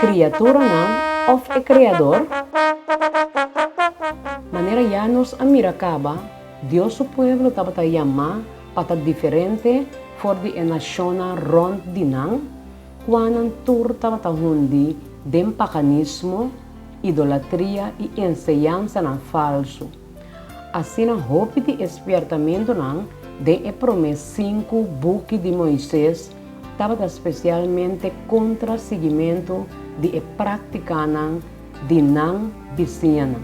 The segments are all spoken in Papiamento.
Kriaturanan òf e Kreador? Manera ya nos a mira kaba, Dios su pueblo tabata yamá pa ta diferente for di e nashonnan rònt di nan, kuanan tur tabata hundí den paganismo, idolatria i enseñansanan falsu. Asina hopi di e spièrtamentunan den e promé sinku buki di Moises tabata spesialmente kontra siguimentu di e práktikanan di nan bisiñanan.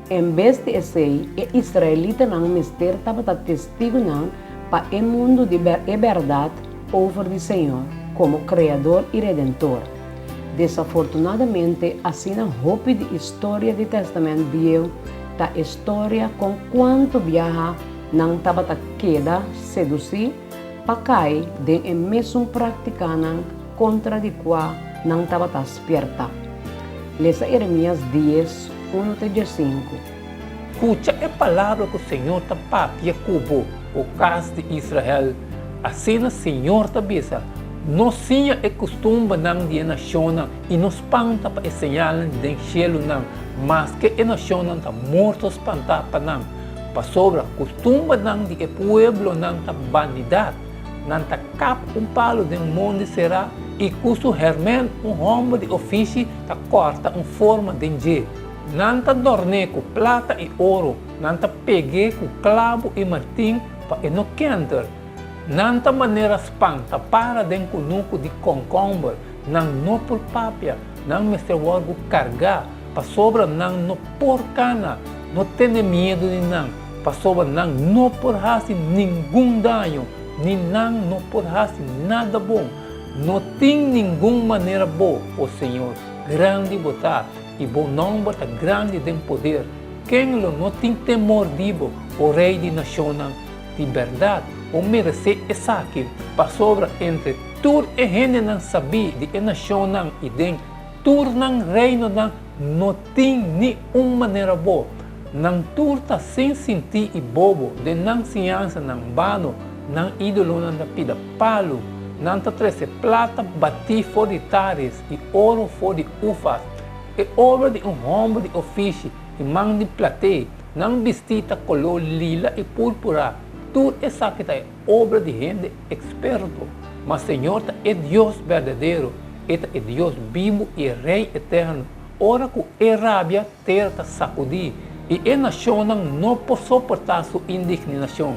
En bes di esei, e israelitanan mester tabata testigunan pa e mundu di e bèrdat over di Señor komo Kreador i Redentor. Desafortunadamente, asina hopi di historia di Tèstamènt Bieu ta e storia kon kuantu biaha nan tabata keda sedusí pa kai den e mesun práktikanan kontra di kua nan tabata spièrtá. Lesa Eremías dies, unu te diesinku. Skucha e palabra ku señor ta papia ku bo, o kas di Israel. Asina señor ta bisa, No siña e kustumbernan di e nashonnan i no spanta pa e señalnan di den shelunan, maske e nashonnan ta morto spantá pa nan. Pasobra kustumbernan di e pueblonan ta banidat. Nan ta kap un palu den mondi será i ku su hèrmènt un hòmber di ofishi ta kòrta un forma den dje. Nan ta dòrn'é ku plata i oro, nan ta peg'é ku klabu i martin pa e no kènter. Nan ta manera span ta para den kunuku di kònkòmber, nan no por papia, nan mester wòrdu kargá, pasobra nan no por kana. No tene miedu di nan, pasobra nan no por hasi ningun daño, ni nan no por hasi nada bon. No tin ningun manera bo, o Señor, grandi bo ta, i bo nòmber ta grandi den poder. Ken lo no tin temor di bo, o Rei di nashonnan? Di bèrdat, bo meresé esaki, pasobra entre tur e hendenan sabí di e nashonnan i den tur nan reinonan no tin ni un manera bo. Nan tur ta sin sintí i bobo den nan siñansanan bano, nan ídolonan ta pida palu, nan ta trese plata batí for di Taris i oro for di Ufas, e obra di un hòmber di ofishi i man di platé, nan bistí ta koló lila i púrpura, tur esaki ta e obra di hende eksperto. Ma Señor ta e Dios berdadero, e ta e Dios bibu i e Rei eterno. Ora ku e rabia, tera ta sakudí, i e nashonnan no por soportá su indigninashon.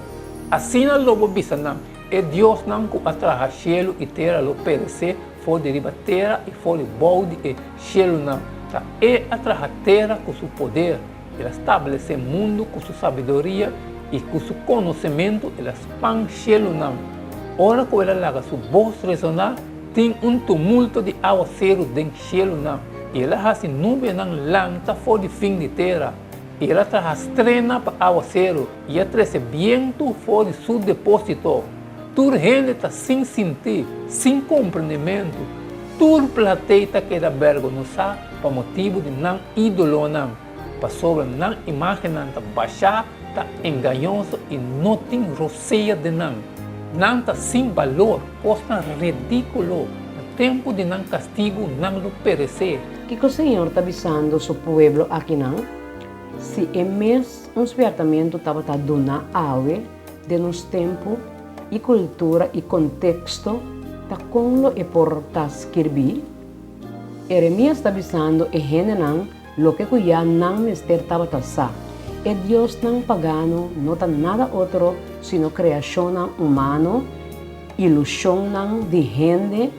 Asina lo bo bisa nan, E diosnan ku a traha shelu i tera lo peresé for di riba tera i for di bou di e shelunan. Ta E a traha tera ku su poder, El a stablesé mundu ku su sabiduria i ku su konosementu el a span shelunan. Ora ku el a laga su bos resoná, tin un tumulto di awaseru den shelunan, i el a hasi nubianan lanta for di fin di tera. I el a traha strena pa awaseru i a trese bientu for di su depósito. Tur hende ta sin sintí, sin komprendementu, tur platei ta keda bèrgonosá pa motibu di nan ídolonan, pasobra nan imágennan ta bashá, ta engañoso i no tin rosea den nan. Nan ta sin balor, kosnan ridíkulo, na tempu di nan kastigu nan lo peresé. Kiko Señor ta bisando su pueblo akinan? Si e mes un spièrtamentu tabata duná awe den nos tempu i kultura i konteksto, ta kon lo e por ta skirbí? Eremías ta bisando e hendenan loke ku ya nan mester tabata sa, e diosnan pagano no ta nada otro sino kreashonnan humano, ilushonnan di hende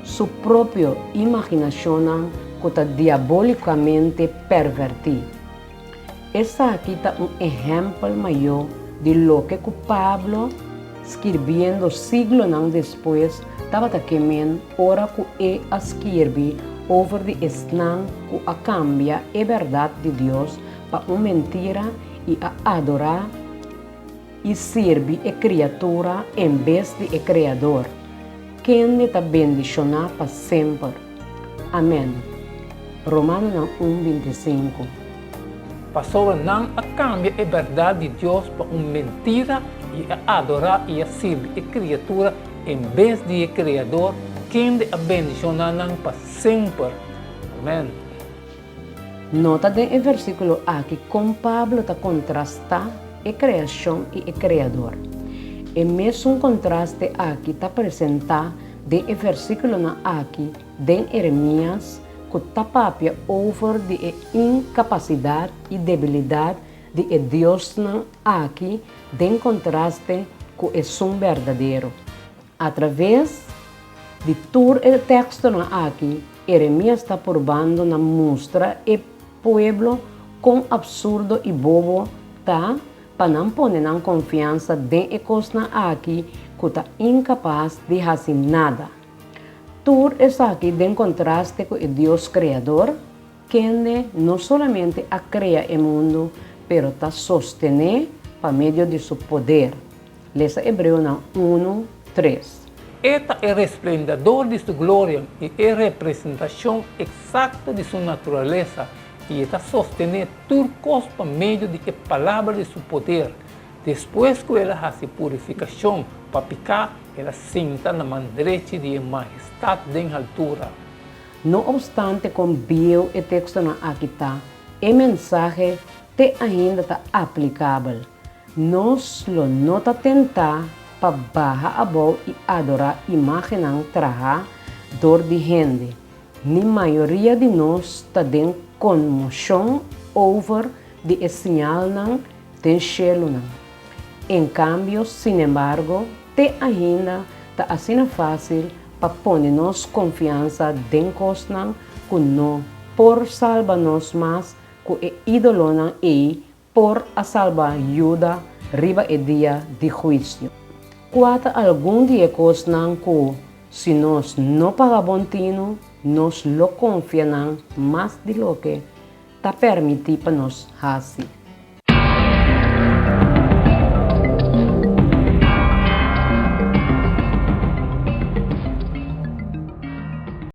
su propio imaginashonnan ku ta diabólikamente pervertí. Esaki ta un ehèmpel mayó di loke ku Pablo, skirbiendo siglonan despues, tabata ke men ora ku e a skirbi over di esnan ku a kambia e bèrdat di Dios pa un mentira i a adorá i sirbi e kriatura en bes di e Kreador, kende ta bendishoná pa semper. Amèn. Romanonan un 25. Pasobra nan a kambia e bèrdat di Dios pa un mentira i a adorá i a sirbi e kriatura en bes di e Kreador, Kende a bendishoná nan pa semper. Amèn. Nota den e versíkulo aki kon Pablo ta kontrastá e kreashon i e Kreador. E mesun kontraste aki ta presentá den e versíkulonan aki den Eremías ku ta papia over di e inkapasidat i debilidat di e diosnan aki den kontraste ku esun berdadero. Atraves di tur e tekstonan aki, Eremias ta purbando na mustra e pueblo kon absurdo i bobo ta pa nan pone nan konfiansa den e kosnan aki ku ta inkapas di hasi nada. Tur esaki den kontraste ku e Dios Kreador, kende no solamente a krea e mundu pero ta sostené pa medio di su poder. Lesa Hebreonan unu, tres. E ta e resplendador di su gloria i e representashon eksakto di su naturalesa, i e ta sostené tur kos pa medio di e palabra di su poder. Despues ku el a hasi purifikashon pa piká, el a sinta na man drechi di e Mahestat den haltura. No opstante kon bieu e tekstonan aki ta, e mensahe te ainda ta aplikabel. Nos lo no ta tentá pa baha abou i adorá imágennan trahá dor di hende, ni mayoria di nos ta den konmoshon over di e siñalnan den shelunan. En kambio, sinembargo, te ainda ta asina fásil pa pone nos konfiansa den kosnan ku no por salba nos mas ku e ídolonan ei por a salba Juda riba e dia di huisio. Kua ta algun di e kosnan ku, si nos no paga bon tinu, nos lo konfia nan mas di loke ta permití pa nos hasi?